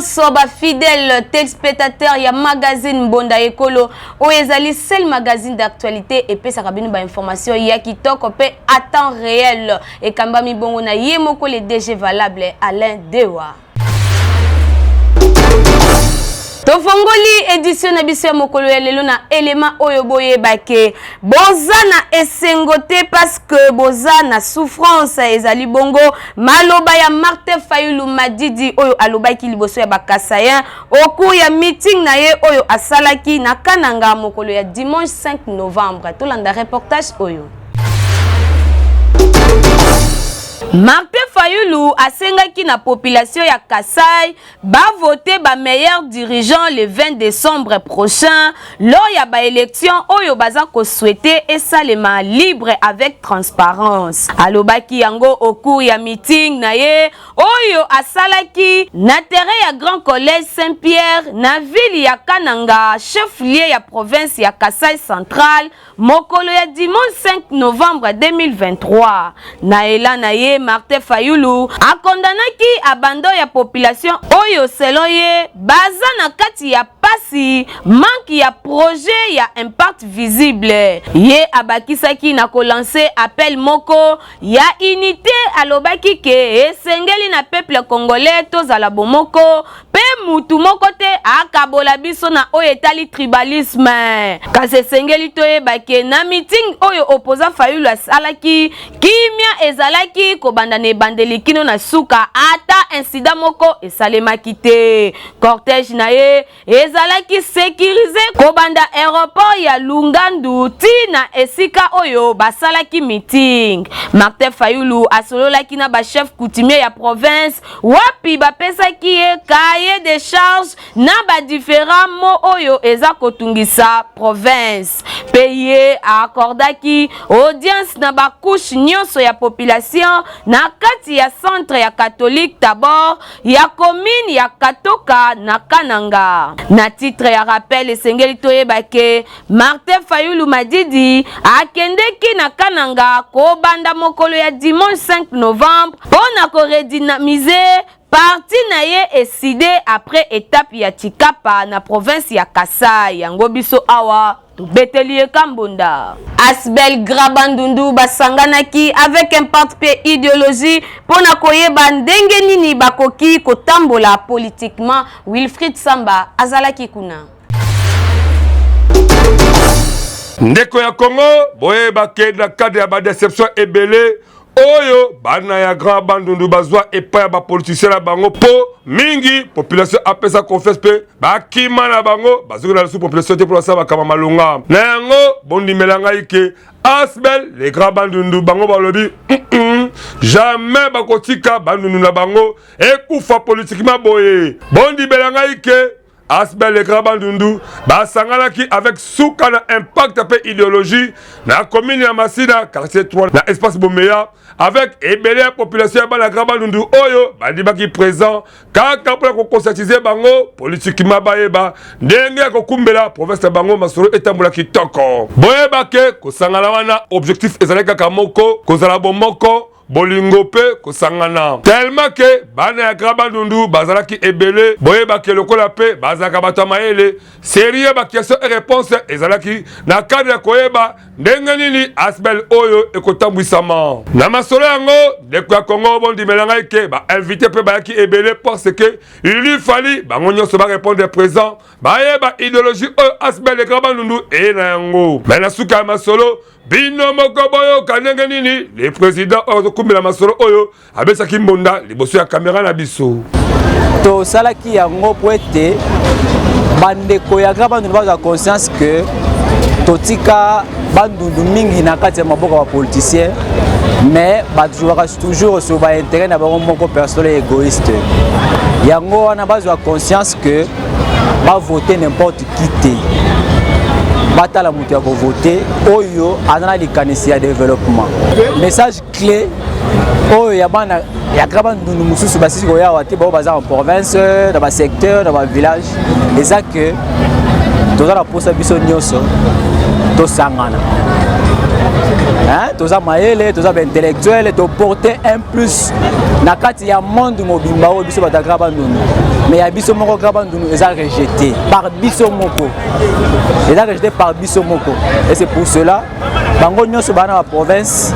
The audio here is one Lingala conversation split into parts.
nyonso ba fidèle téléspectateur ya magazine Mbonda Ekolo oyo ezali seul magazine d'actualité epesaka bino ba information ya kitoko pe à temps réel ekambami bongo na ye moko le DG valable Alain Dewa. Tofongoli edition na biso ya mokolo ya lelo na elema oyo boyeba ke boza na esengo te parce que boza na souffrance. Ezali bongo maloba ya Martin Fayulu Madidi oyo alobaki liboso ya bakasayen au cours ya meeting na ye oyo asalaki na Kananga mokolo ya dimanche 5 novembre. Tolanda reportage oyo. Martin Fayulu asengaki na population ya Kasai ba voter ba meilleurs dirigeants le 20 décembre prochain lors ya ba élections oyo baza ko souhaiter esalema libre avec transparence. Alobaki yango au cours ya meeting na ye oyo asalaki na terrain ya Grand Collège Saint-Pierre na ville ya Kananga, chef-lieu ya province ya Kasai Central, mokolo ya dimanche 5 novembre 2023. Na elan na ye, Martin Fayulu akondanaki abandon ya population oyo selon ye baza na kati ya pasi, manque ya projet ya impact visible. Ye abakisaki na kolancer appel moko ya unité, alobaki ke esengeli na peuple congolais tozala bomoko pe mutu moko te akabola biso na oyo etali tribalisme. Kasi esengeli toyeba ke na meeting oyo opposant Fayulu asalaki, kimia ezalaki kobanda na ebandeli kino na suka, ata incident moko esalemaki te. Cortège na ye ezalaki sécurisé kobanda aéroport ya Lungandu ti na esika oyo basalaki meeting. Martin Fayulu asololaki na ba chef coutumier ya province wapi bapesaki ye cahier de charge na ba différents mots oyo eza kotungisa province. Pe ye accordaki audience na ba couche nyonso ya population na kati ya centre ya catholique Tabor ya commune ya Katoka na Kananga. Na titre ya rappel esengeli toyeba ke Martin Fayulu Madidi akendeki na Kananga kobanda mokolo ya dimanche 5 novembre mpo na koredynamiser parti na ye eside après étape ya Tshikapa na province ya Kasai. Yango biso awa tobeteli ye kambonda. Asbel Grabandundu basanganaki avec impact pe idéologie mpo na koyeba ndenge nini bakoki kotambola politiquement. Wilfried Samba azalaki kuna. Ndeko ya Congo, boyeba ke na cadre ya ba déception ebele oyo bana ya Grand Bandundu bazwa epai ya bapoliticien na bango, mpo mingi population apesa confiance mpe bakima na bango, bazoki na lisusu population te mpo basala makambo malonga. Na yango bondimela ngai ke Asbel le Grand Bandundu bango balobi jamais bakotika Bandundu na bango ekufa politiquement boye. Bondimela ngai ke Asbel le Grand Bandundu basanganaki avec suka na impact pe idéologie na commune ya Masina quartier 3 na espace Bomeya avec ebele ya population ya bana Grand Bandundu oyo bandimaki présent kaka mpona kokonscientiser bango politiquement, bayeba ndenge ya kokumbela province na bango, masolo etambola kitoko. Boyeba ke kosangana wana objectif ezalaki kaka moko, kozala bomoko, bolingo mpe kosangana, tellement ke bana ya Grand Bandundu bazalaki ebele. Boyebake lokola mpe bazalaka bato ya mayele, série ya baquestion et réponse ezalaki na cadre ya koyeba ndenge nini Asbel oyo ekotambwisama. Na masolo yango, ndeko ya Congo, bondimela ngai ke bainvité mpe bayaki ebele parce que il lui fallait bango nyonso barépondre présent, bayeba idéologie oyo Asbel le Grand Bandundu eye na yango. Me na suka ya masolo, bino moko boyoka ndenge nini le président oyo azokumbela masolo oyo abesaki mbonda liboso ya kamera na biso. Tosalaki yango po ete bandeko ya Grand Bandundu bazwa conscience que totika Bandundu mingi na kati ya maboko ya bapoliticien, mais bazwaka toujours sur baintérêt na bango moko personnel et égoïste. Yango wana bazwa conscience que bavote n'importe qui te, batala moto ya kovote oyo aza na likanisi ya développement. Message clé oyo ya bana ya Grand Bandundu mosusu basisi koyawa te, bao baza en province, na basecteur, na bavillage, eza ke toza na posa biso nyonso tosangana. Hein? Toza mayele, toza ba intellectuel, to porter un plus na kati ya monde mobimba oyo biso bato ya Grand Bandundu. Mais ya biso moko Grand Bandundu eza rejeté par biso moko. Eza rejeté par biso moko. Et c'est pour cela bango nyonso bana ba province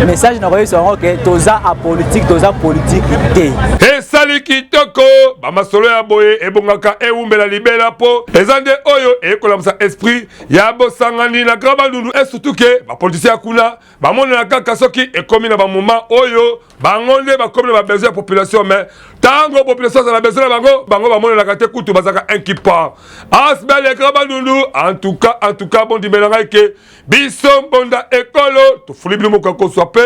message na koyebisa bango ke toza apolitique, toza politique te. Esali kitoko, bamasolo ya boye ebongaka ewumbela libela, mpo eza nde oyo ekolamusa esprit ya bosangani na Grand Bandundu. Et surtout ke bapoliticien ya kuna bamonela kaka soki ekomi na bamoment oyo bango nde bakomi na babesoin ya population, mais ntango population azala besoin na bango, bango bamonelaka te, kutu bazalaka inquipa. ASBL Grand Bandundu, en tout cas, en tout cas, bondimela ngai ke biso mbonda ekolo tofuli bino moko koswa mpe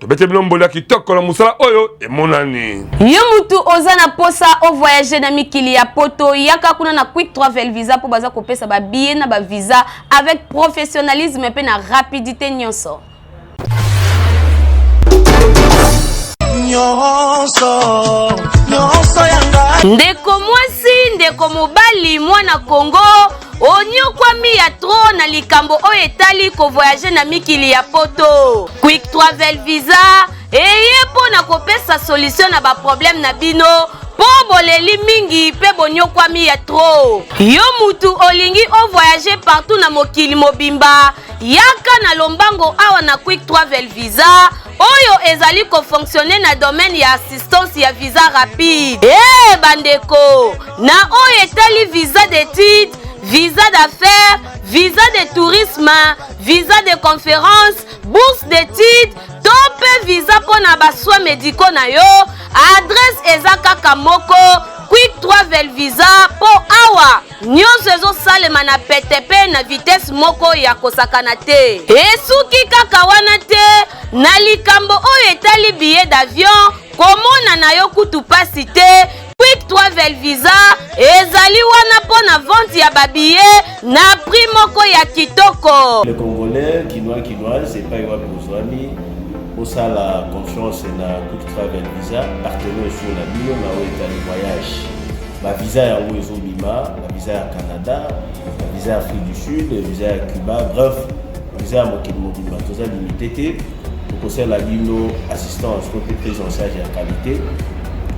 tobete bino mboli ya kitoko na mosala oyo emonani. Yo mutu oza na posa ovoyage na mikili ya poto, yaka kuna na Quick Travel Visa, mpo baza kopesa babillet na bavisa avec professionnalisme mpe na rapidité nyonso. Nyonso nyonso ya ngai. Ndeko mwasi, ndeko mobali, mwana Kongo, onyokwami ya trop na likambo oyo etali kovoyage na mikili ya poto. Quick Travel Visa eye mpo na kopesa solution na baproblème na bino, mpo boleli mingi mpe bonyokwami ya trop. Yo mutu olingi ovoyage partout na mokili mobimba, yaka na lombango awa na Quick Travel Visa oyo ezali kofonctionne na domaine ya assistance ya visa rapide. E bandeko, na oyo etali visa d'étude, visa d'affaires, visa de tourisme, visa de conférence, bourse d'étude to mpe visa mpo na basoins médicaux na yo, adresse eza kaka moko: Quick Travel Visa, mpo awa nyonso ezosalema na pete mpe na vitesse moko ya kosakana te. Esuki kaka wana te, na likambo oyo etali billet d'avion, komona na yo kutu pasi te. Quick Travel Visa ezali wana mpo na vente ya babillet na prix moko ya kitoko. Les Congolais, Kinois, Kinoises, epai wapi ozwami, osala confiance na Quick Travel Visa, partenaire sur na bino na oyo etali voyage. Bavisa yango ezobima, bavisa ya Canada, bavisa ya Afrique du Sud, visa ya Cuba, bref, visa ya mokili mobimba. Toza limité te, tokosala bino assistance to mpe prise en charge ya qualité.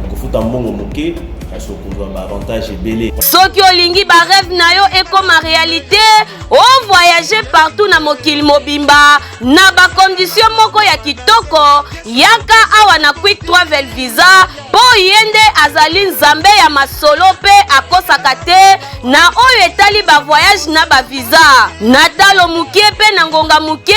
Okofuta mbongo moke, kasi okozwa baavantage ebele. Soki olingi barêve na yo ekoma réalité, ovoyage partout na mokili mobimba na bacondition moko ya kitoko, yaka awa na Quick Travel Visa, mpo ye nde azali nzambe ya masolo mpe akosaka te na oyo etali bavoyage na bavisa. Na talo moke mpe na ngonga moke,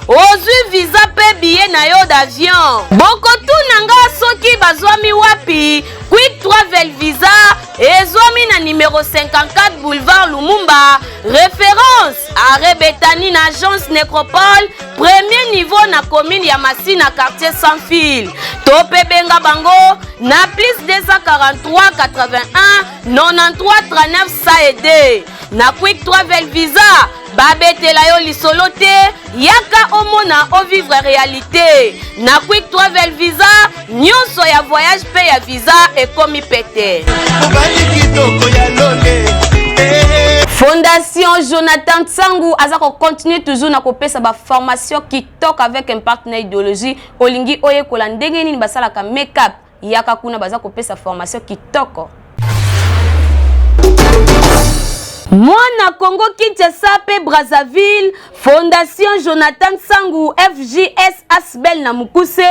ozwi visa mpe billet na yo d'avion. Bokotuna nga soki bazwami wapi. Quick Travel Visa ezwami na numero 54, boulevard Lumumba, référence arrêt Betani, na agence Nécropole, premier niveau, na commune ya Masina, quartier Sans Fil. To mpe benga bango na plus 243 81 93 39 102. Na Quick Travel Visa, babetela yo lisolo te, yaka omona, ovivre réalité. Na Quick Travel Visa, nyonso ya voyage mpe ya visa ekomi pete. Mobali kitoko ya lole, eh. Fondation Jonathan Tsangu aza kocontinue toujours na kopesa baformation kitoko avec un partenaire idéologie. Olingi oyekola ndenge nini basalaka make-up, yaka kuna, baza kopesa formation kitoko. Mwana Congo Kinshasa mpe Brazzaville, Fondation Jonathan Tsangu, FJS ASBL na mokuse,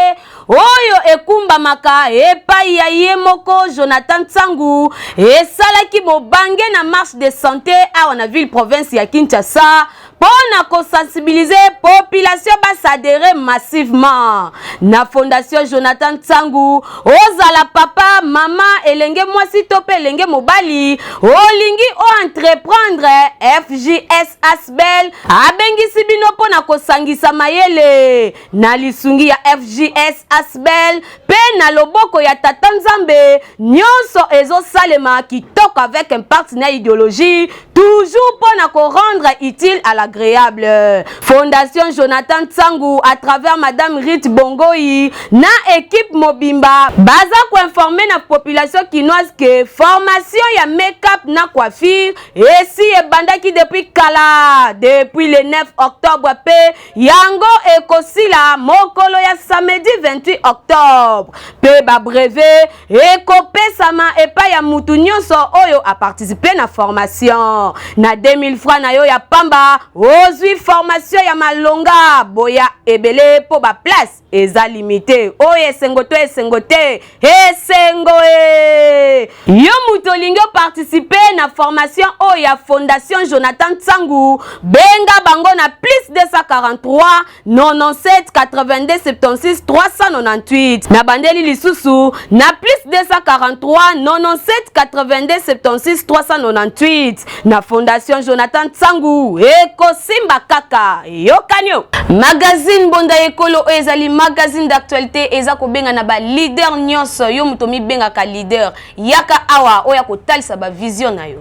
oyo ekumbamaka epai ya ye moko Jonathan Tsangu, esalaki bobange na marche de santé awa na ville province ya Kinshasa mpo na kosensibiliser population baadhérer massivement na Fondation Jonathan Tsangu. Ozala papa, mama, elenge mwasi to mpe elenge mobali, olingi oentreprendre, FJS ASBL abengisi bino mpo na kosangisa mayele na lisungi ya FJS ASBL mpe na loboko ya Tata Nzambe. Nyonso ezosalema kitoko avec un partenaire idéologie, toujours mpo na korendre utile à la agréable. Fondation Jonathan Tsangu à travers Madame Rite Bongoi na équipe mobimba baza koinformer na population kinoise que formation ya make-up na coiffure esi ebandaki depuis kala, depuis le 9 octobre pe yango ekosila mokolo ya samedi 28 octobre pe ba brevet ekopesama epai ya mutu nyonso oyo aparticipe na formation. Na 2000 francs na yo ya pamba ozwi formation ya malonga, boya ebele po ba place eza limite. Oyo esengo to esengo te, esengo e! Yo mutu olingi oparticipe na formation oyo ya Fondation Jonathan Tsangu, benga bango na plus 243 97 82 76 398. Na bandeli lisusu na plus 243 97 82 76 398 na Fondation Jonathan Tsangu, ekosimba kaka. Yokani magazine Mbonda Ekolo oyo ezali magazine d'actualité, eza kobenga na ba leader nyonso. Yo moto mibengaka leader, yaka awa oyo akotalisa ba vision na yo.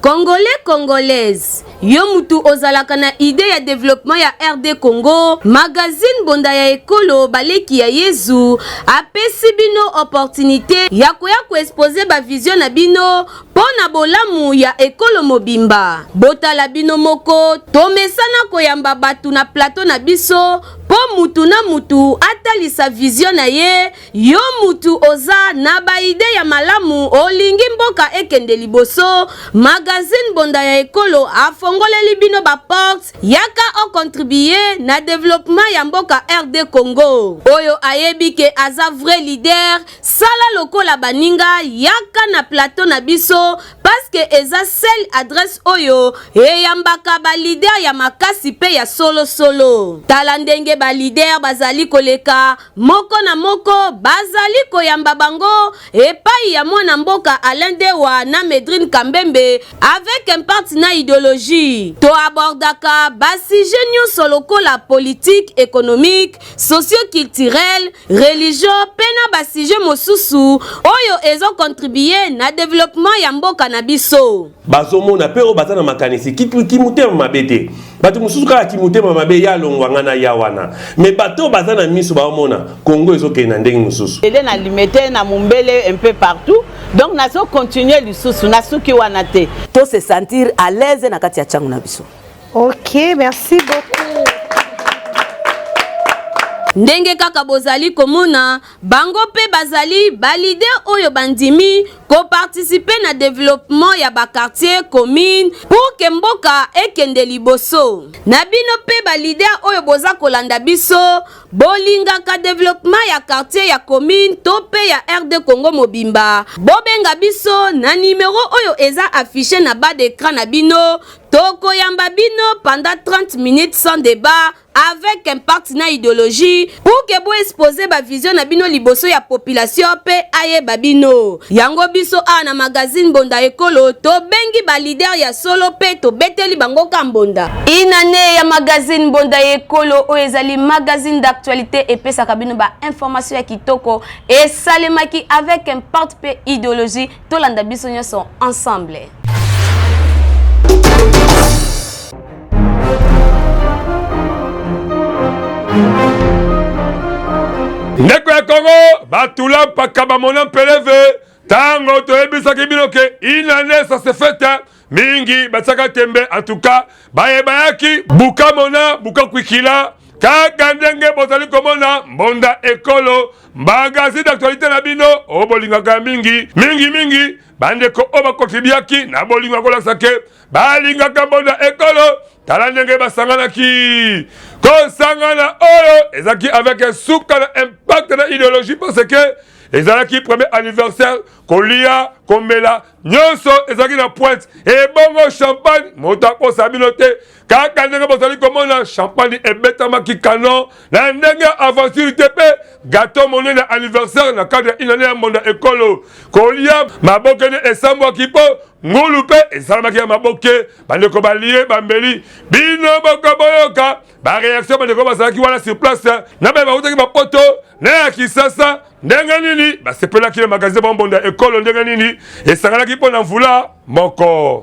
Congolais, Congolaise, yo mutu ozalaka na idée ya développement ya RD Congo, magazine Mbonda ya Ekolo baleki ya Yezu apesi bino opportunité ya koya koexposer ba vision na bino mpo na bolamu ya ekolo mobimba. Botala bino moko, tomesana koyamba bato na plateau na biso mpo mutu na mutu atalisa vision na ye. Yo mutu oza na ba idée ya malamu, olingi mboka ekende liboso, magazine Mbonda ya Ekolo afongoleli bino ba porte, yaka o contribuer na développement ya mboka RD Congo. Oyo ayebi ke aza vrai leader, sala lokola baninga, yaka na plateau na biso parce que eza seule adresse oyo eyambaka ba leader ya makasi pe ya solo solo. Tala ndenge ba leader bazali koleka moko na moko, bazali koyamba bango epai ya mwana mboka Alain Dewa na Medrine Kambembe avec impact na idéologie. To abordaka ba sujet nyonso lokola politique, économique, socio-culturel, religion pe na ba sujet mosusu oyo ezo contribuer na développement ya mboka na biso. Bazomona mpe oyo baza na makanisi kimotema mabe te. Bato mosusu kaka kimotema mabe ya longwa nga na ya wana, mais bato oyo baza na miso baomona Congo ezokende na ndenge mosusu. Ele na Limete, na Mumbele, un peu partout. Donc nazo continuer lisusu, nasuki wana te. To se sentir à l'aise na kati ya changu na biso. Ok, merci beaucoup. Ndenge kaka bozali komona, bango pe bazali ba leader oyo bandimi ko participer na développement ya ba quartier, commune pour que mboka ekende liboso. Na bino pe ba leader oyo boza kolanda biso, bolingaka développement ya quartier, ya commune to pe ya RD Congo mobimba, bobenga biso na numero oyo eza affiché na bas d'écran na bino. Tokoyamba bino pendant 30 minutes sans débat, avec impact na idéologie, pour que bo exposer ba vision na bino liboso ya population pe ayeba bino. Yango biso awa na magazine Mbonda Ekolo tobengi ba leader ya solo pe tobeteli bango ka mbonda. Inane ya magazine Mbonda Ekolo oyo ezali magazine d'actualité, epesaka bino ba information ya kitoko, esalemaki avec impact pe idéologie. Tolanda biso nyonso ensemble. Ndeko ya Kongo, batula mpaka bamona mpeleve. Ntango toyebisaki bino ke inane ça se fait, mingi batiaka tembe. En tout cas baye bayaki buka mona buka kwikila, kaka ndenge bozali komona Mbonda Ekolo, magazine d'actualité na bino oyo bolingaka mingi mingi mingi. Bandeko oyo bakontribiaki na bolingo ya kolakisa ke balingaka Mbonda Ekolo, tala ndenge basanganaki. Kosangana oyo ezalaki avec suka na impact na idéologie, parce que ezalaki premier anniversaire. Kolia, komela, nyonso ezalaki na pointe. Ebongo champagne, moto akosa bino te, kaka ndenge bozali komona champagne ebetamaki canon na ndenge ya aventure te, mpe gâteau monene ya anniversaire na cadre ya inane ya Mbonda Ekolo. Kolia maboke nde esambwaki, mpo ngulu mpe esalamaki ya maboke. Bandeko balie bambeli, bino boko boyoka bareaction. Bandeko bazalaki wana sur place na baye bautaki bapoto na ya Kisasa, ndenge nini basepelaki na magazine ba Mbonda Ekolo, ndenge nini esanganaki mpo na mvula. moko.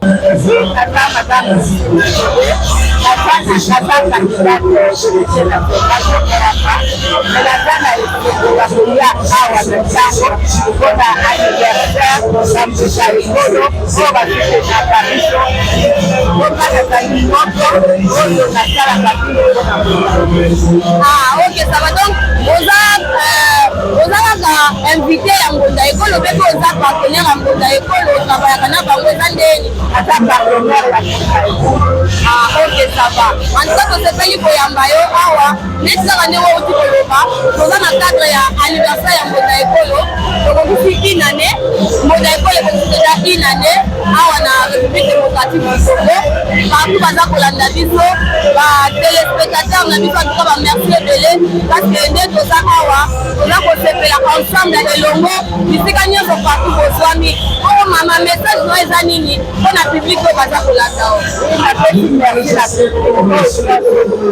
Ah, ok, ça va donc. Oza, euh, oza kaka invité ya Ngonda Ekolo mpe mpe oza partenaire ya Ngonda Ekolo, otravaillaka na bango eza ndeni? Aza partenaire ya Ngonda Ekolo. Ah, ok, ça va. En tout cas, tosepeli koyamba yo awa neti kaka ndenge outi koloba, toza na cadre ya anniversaire ya Ngonda Ekolo, tokokisi une année. Ngonda Ekolo ekokisi deja une année awa na République démocratique du Congo. Partout baza kolanda biso, ba téléspectateurs na biso, en tout cas ba merci ebele parce que nde toza awa toza kosepela ensemble elongo bisika nyonso partout bozwami. Oyo mama, message no eza nini mpo na public oyo baza kolanda o? Napesi merci na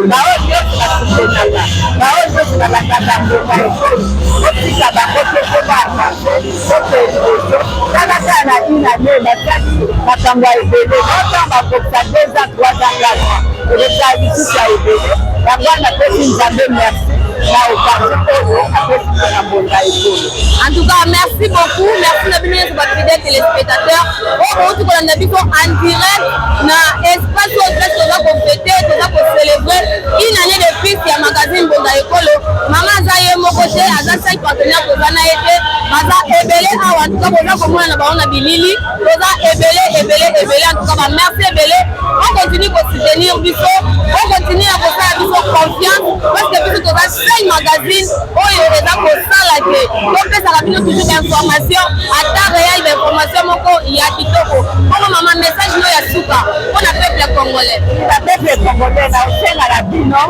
baoyo nyonso basutenaka, baoyo nyonso balandaka Ngonda Ekolo, botika bango te mpo baavance, bokende liboso. Tala kaka na une année basali makambo ya ebele, ntango bakokisa 2 ans, 3 ans, 4 ans, ekokisa lisusu ya ebele. Yango wana napesi Nzambe merci na occasion oyo apesi biso na Ngonda Ekolo. En tout cas, merci beaucoup. Merci na bino nyonso ba fidèles téléspectateurs. Oyo bouti kolanda biso en direct na espace oyo place toza kofete, toza kocélébrer une année de plus ya magazine Mbonda Ekolo. Mama aza ye moko te, aza cinq partenaires toza na ye te. Baza ebele awa, en tout cas boza komona na bango na bilili. Toza ebele ebele ebele, en tout cas ba merci ebele. On continue ko soutenir biso, on continue ya kosala biso confiance parce que biso toza chaîne magazine oyo eza kosala ke topesaka bino toujours bainformation ata réel, bainformation moko ya kitoko. Bongo mama, message no ya suka mpona peuple congolais? Na peuple congolais, na osenga na bino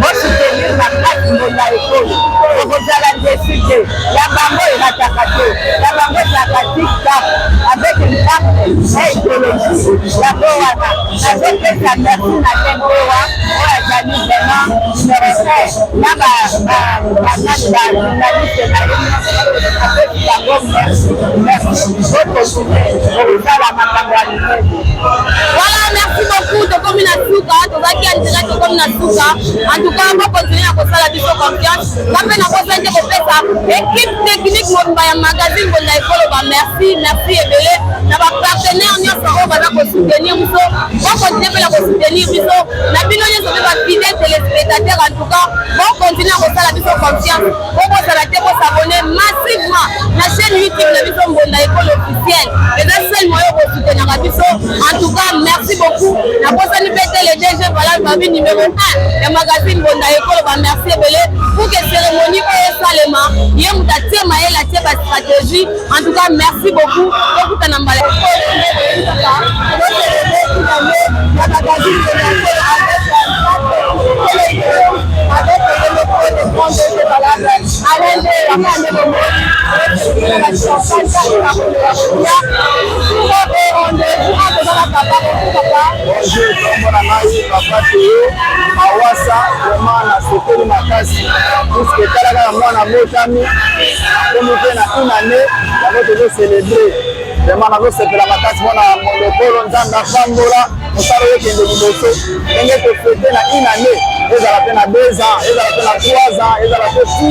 bosoutenir makasi Ngonda Ekolo, okozala déçu te. Ya bango erataka te, ya bango ezalaka tiktak avec impact na idéologie. Yango wana nazopesa merci na Tempowa oyo azali vraiment numéro 1 na banani bajournaliste na ye nyonso, apesi bango merci, merci, bokontinue kosala makambo ya minene. Voilà, merci beaucoup. Tokomi na suka, tozalaki en direct, tokomi na suka. En tout cas, bokontinue na kosala biso confiance. Nga mpe nakosaki te kopesa équipe technique mobimba ya magazine Ngonda Ekolo ba merci, merci ebele na ba partenaire nyonso oyo baza kosoutenir biso. Bokontinue mpe na kosoutenir biso, na bino nyonso mpe ba fidèles téléspectateurs. En tout cas, bokontinue na kosala biso confiance. Bobosana te bosabone massivement na chaîne YouTube na biso Ngonda Ekolo officiel, eza seul moyen bosoutenaka biso. En tout cas, merci beaucoup. Nabosani mpe te le DG Valal Babi, numéro 1 ya magazine Ngonda Ekolo, ba merci ebele pour que cérémonie oyo esalema, ye moto atie mayele, atie ba stratégie. En tout cas, merci beaucoup, tokutana mbala. Bonjour, kombo na ngai Papa Teo Mawasa. Vraiment nasepeli makasi puisque tala kaka mwana botami akomi mpe na une année, yango tozocélébrer. Vraiment nazosepela makasi mpona Mondokolo. Nzambe apambola mosala oyo ekende liboso. Ndenge tofete na une année, ezala mpe na 2 ans, ezala mpe na 3 ans, ezala mpe ti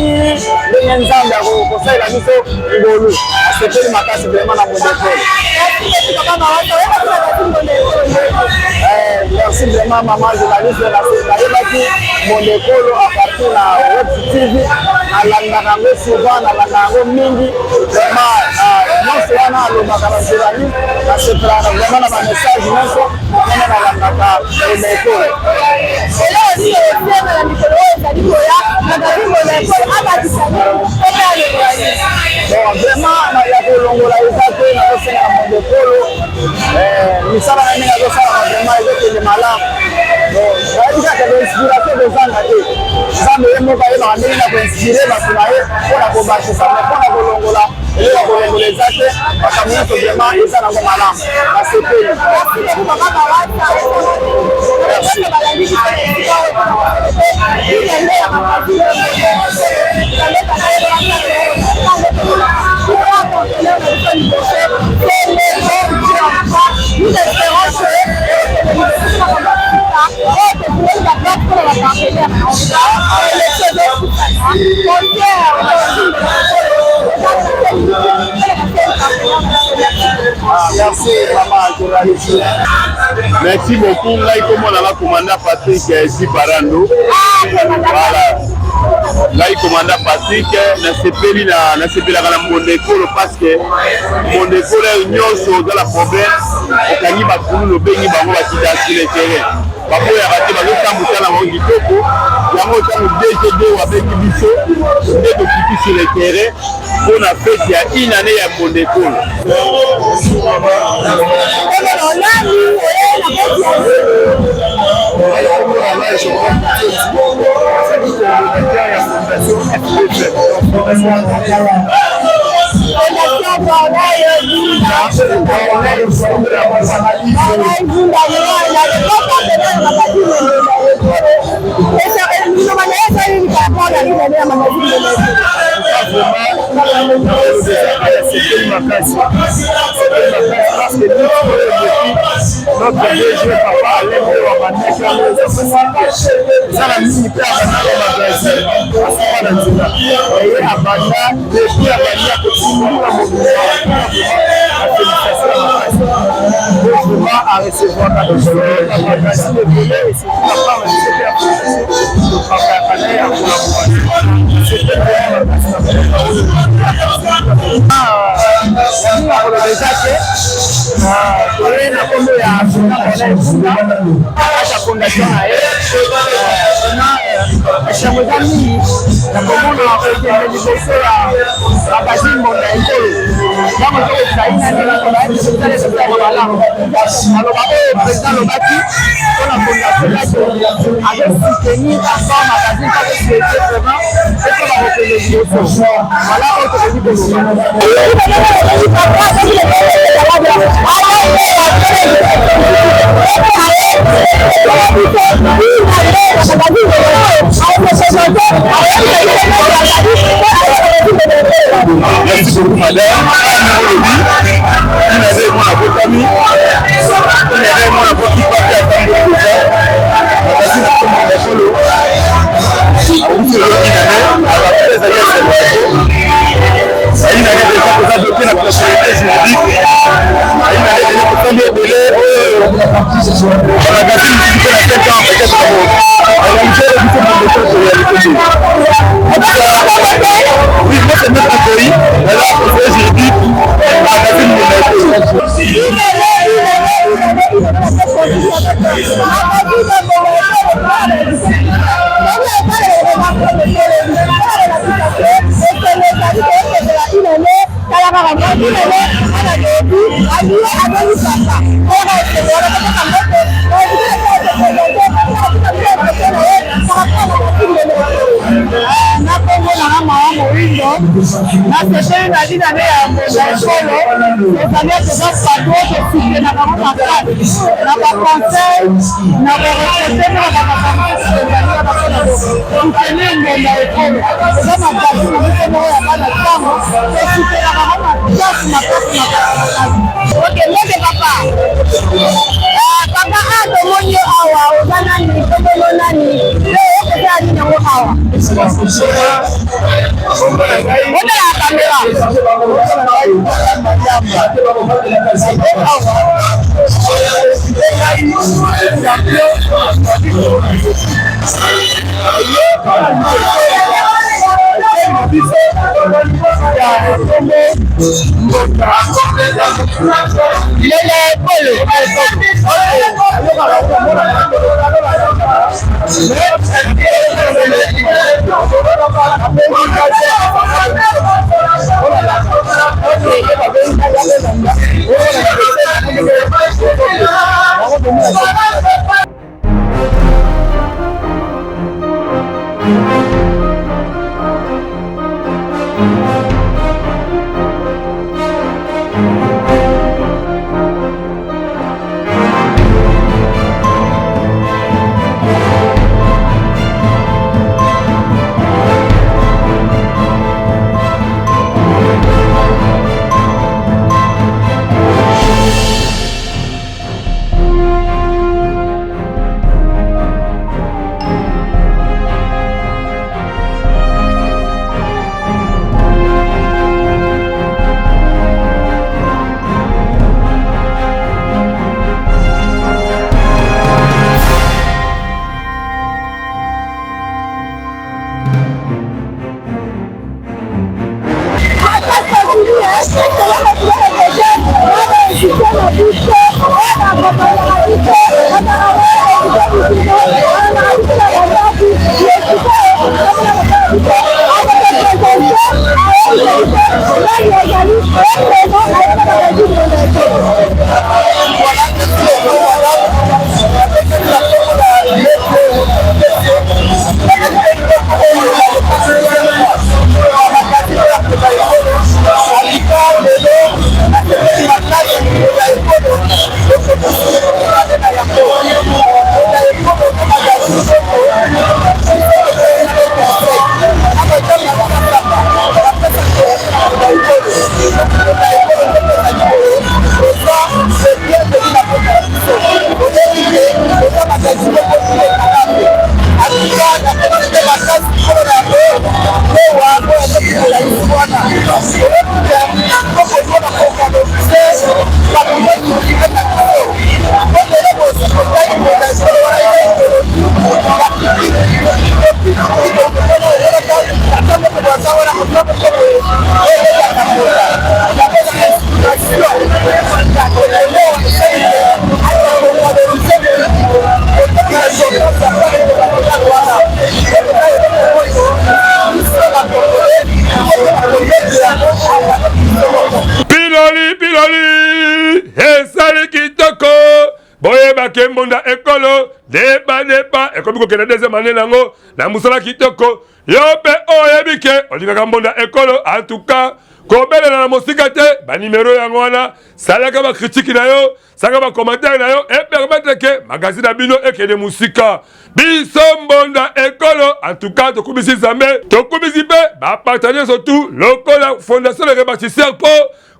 ndenge Nzambe akosalela biso ngolu. Asepeli makasi vraiment na Mondokolo. Merci vraiment, mama journaliste. Nayebaki Mondekolo à partir na Web TV, nalandaka yango souvent, nalandaka yango mingi vraiment. Nyonso wana alobaka na journaliste, nasepelaka vraiment na bamessage nyonso ndenge nalandaka Mondekolo. Eloko nini osenga na mikolo oyo ezali koya, magazine Ngonda Ekolo abakisa nini to mpe alongola nini? Bon, vraiment ya kolongola eza te. Nazosenga na Mondekolo, misala na ndenge azosalaka vraiment ezokende malamu. Nayebi kaka bainspiration kozanga te. Nzambe ye moko ayebaka ndenge na koinspire bato na ye mpona kobakisa, mais mpona kolongola, eloko kolongola eza te. Makambo nyonso vraiment eza nango malamu, nasepeli. Merci beaucoup, mama Mawasa. Balandi biso na esika oyo mpona ya magazine. Nous espérons que oyo tofungoli baporte mpona bapartenaire élection ezokutana concert. Merci maman journaliste. Merci beaucoup. Ngai komona nga commandant Patrick Ziparando. Voilà. Ngai commandant Patrick nasepeli na nasepelaka na mbonda ekolo parce que mbonda ekolo oyo nyonso oza na problème okangi bakululu obengi bango bakita sur le terrain baboyaka te bazotambusa na bango kitoko yango ntango DGD abengi biso nde tokiti sur le terrain mpo na fete ya une année ya mbonda ekolo. Nasepeli makasi parce que notre DG papa Alain oyo abandaki yango eza eza na mingi mpe abandaka magazine asuka na nzela eye abanda depuis abandi akotindula mobimba afélicitation ya makasi vraiment arecevoirka magazine ebele et surtout na part na biso mpe ya fondation topakaka na ye ya collaboration. Nakoloba eza te toye na nkombo ya kati ya fondation na ye. Vraiment esengo eza mingi na komona kokende liboso ya magazine Mbonda Ekolo. Ntango tokokisa inani malamu, maloba oyo président alobaki mpona fondation yake azosoutenir encore magazine mpo azosouhaite vraiment ekoma kokende liboso. Voilà oyo tokoki koloba. Merci beaucoup, madame. Olobi mwana botami mwana boti papi atamboli deja makasi na kombo ekolo awuti eloki na ne abapele ezali ya celebration ayi na ye deja koza dote na propriété juridique ayi na ye deja kosali ebele oyo bamagazine mosusu mpe na 5 ans peut-être organise biso mondeko réalité te. Oui, moi c'est Maître Koyi, naza conseiller juridique magazine Mbonda Ekolo. Na kombo nanga Mama Moindo, nasepeli na lina nde ya Mbonda Ekolo. Ezali ete eza bato oyo tosoutenaka bango makasi na baconseil na korespecte mpe na bamakambo ezali wana mpona kosoutenir Mbonda Ekolo. Eza magazine na biso moko ya bana ntango tosoutenaka bango makasi makasi makasi makasi. Ok, mbote papa. Papa, a tomoni yo awa, oza nani, kombono nani mpe okosala nini yango awa? Otala kamera. Lele polo. biso, oyo bakompanyaka biso, bazalaka koya koekite biso, bamemaka biso na bandako, ye sikoyo tomona papa na biso akotopresente, ayebisa biso nani azali eprésent ayeba magazine Mbonda Ekolo. Piloli piloli esali kitoko boyeba ke mbonda ekolo depa depa ekomi kokende deuxième année nango na mosala kitoko yo mpe oyebi ke olingaka mbonda ekolo en tout cas kobelela na mosika te banimero yango wana salaka bakritike na yo saka ba commentaire na yo e permettre ke magazine na bino ekende mosika biso mbonda ekolo en tout cas tokumisi nzambe tokumisi mpe bapartenaire surtout lokola fondation le rebâtisseur mpo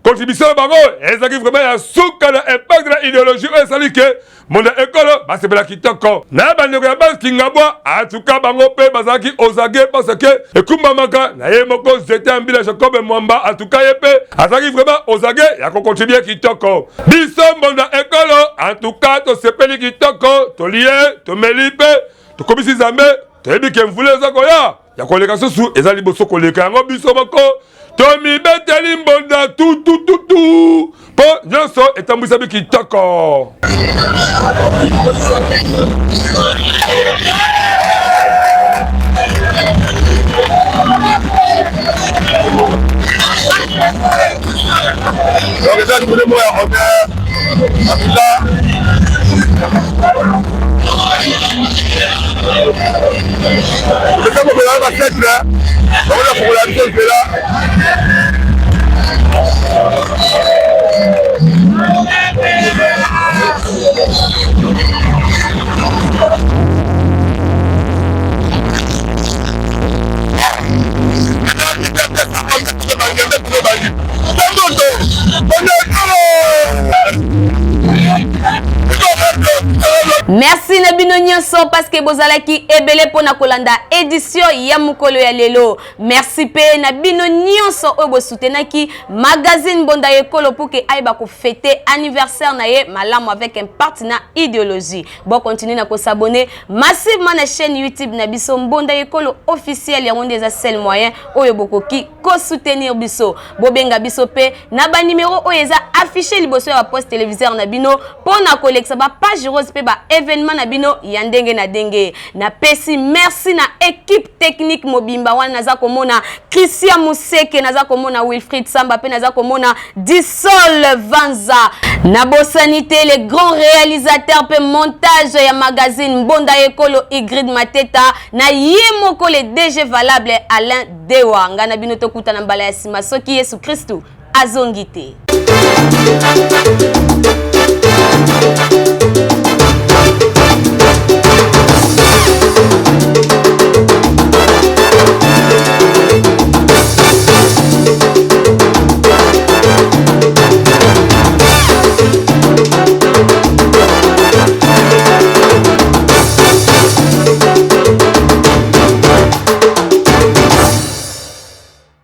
contribution na bango ezalaki vraiment ya suka na impact na idéologie oyo esali ke mbonda ekolo basepela kitoko na bandeko ya base kingabwa atuka bango mpe bazalaki ozage parce que ekumbamaka na ye moko zete ya mbila jacob mwamba atuka ye mpe azalaki vraiment ozage ya kokontribue kitoko biso mbonda ekolo antuka tosepeli kitoko tolie tomeli mpe tokomisi nzambe toyebi ke mvula eza koya ya koleka susu eza liboso koleka yango biso moko tomibeteli mbonda tutututu mpo nyonso etambwisami kitoko. Donc eza journée moko ya honneur en tout cas eza kobela ba setre bakola kokola biso nzela. Merci na bino nyonso parce que bozalaki ebele mpo na kolanda édition ya mokolo ya lelo. Merci mpe na bino nyonso oyo bosutenaki magazine Mbonda Ekolo pour que ayeba kofete anniversaire na ye malamu avec un partenaire idéologie. Bo continuer na kosabonner massivement na chaîne YouTube na biso Mbonda Ekolo officiel, yango nde eza seul moyen oyo bokoki kosoutenir biso. Bobenga biso mpe na ba numéro oyo eza affiché liboso ya ba poste téléviseur na bino mpo na kolekisa ba page rose mpe ba événement na bino ya ndenge na ndenge. Napesi merci na équipe technique mobimba wana, naza komona Christian Museke, naza komona Wilfried Samba mpe naza komona Disol Vanza. Nabosani te le grand réalisateur mpe montage ya magazine Mbonda Ekolo Ingrid Mateta, na ye moko le DG valable Alain Dewa. Ngai na bino tokutana mbala ya nsima soki Yesu Kristu azongi te.